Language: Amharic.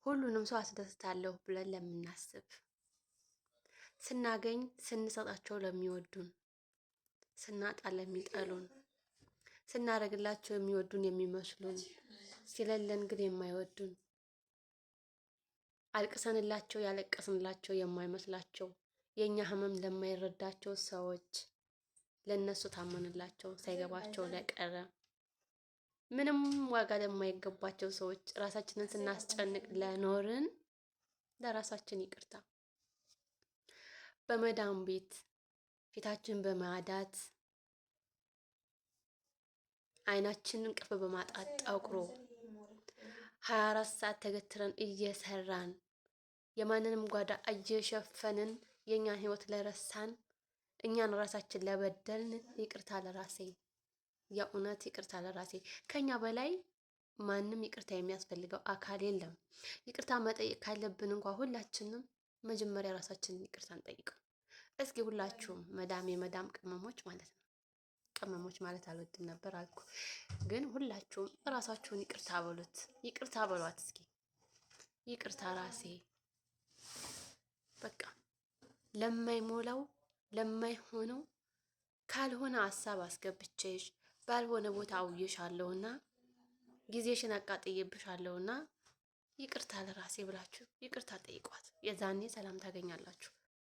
ሁሉንም ሰው አስደስታለሁ ብለን ለምናስብ፣ ስናገኝ ስንሰጣቸው ለሚወዱን፣ ስናጣ ለሚጠሉን፣ ስናደርግላቸው የሚወዱን የሚመስሉን፣ ሲለለን ግን የማይወዱን፣ አልቅሰንላቸው ያለቀስንላቸው የማይመስላቸው፣ የእኛ ህመም ለማይረዳቸው ሰዎች፣ ለእነሱ ታመንላቸው ሳይገባቸው ለቀረ፣ ምንም ዋጋ ለማይገባቸው ሰዎች ራሳችንን ስናስጨንቅ ለኖርን ለራሳችን ይቅርታ። በመዳም ቤት ፊታችን በማዳት፣ አይናችን እንቅልፍ በማጣት ጠቁሮ፣ 24 ሰዓት ተገትረን እየሰራን፣ የማንንም ጓዳ እየሸፈንን የእኛን ህይወት ለረሳን፣ እኛን ራሳችን ለበደልን ይቅርታ ለራሴ፣ የእውነት ይቅርታ ለራሴ። ከኛ በላይ ማንም ይቅርታ የሚያስፈልገው አካል የለም። ይቅርታ መጠየቅ ካለብን እንኳ ሁላችንም መጀመሪያ ራሳችንን ይቅርታ እንጠይቀው። እስኪ ሁላችሁም መዳም የመዳም ቅመሞች ማለት ነው። ቅመሞች ማለት አልወድም ነበር አልኩ፣ ግን ሁላችሁም ራሳችሁን ይቅርታ በሉት፣ ይቅርታ በሏት። እስኪ ይቅርታ ራሴ፣ በቃ ለማይሞላው ለማይሆነው ካልሆነ ሀሳብ አስገብቼሽ ባልሆነ ቦታ አውዬሻለሁና ጊዜሽን አቃጥዬብሻለሁና ይቅርታ ለራሴ ብላችሁ ይቅርታ ጠይቋት። የዛኔ ሰላም ታገኛላችሁ።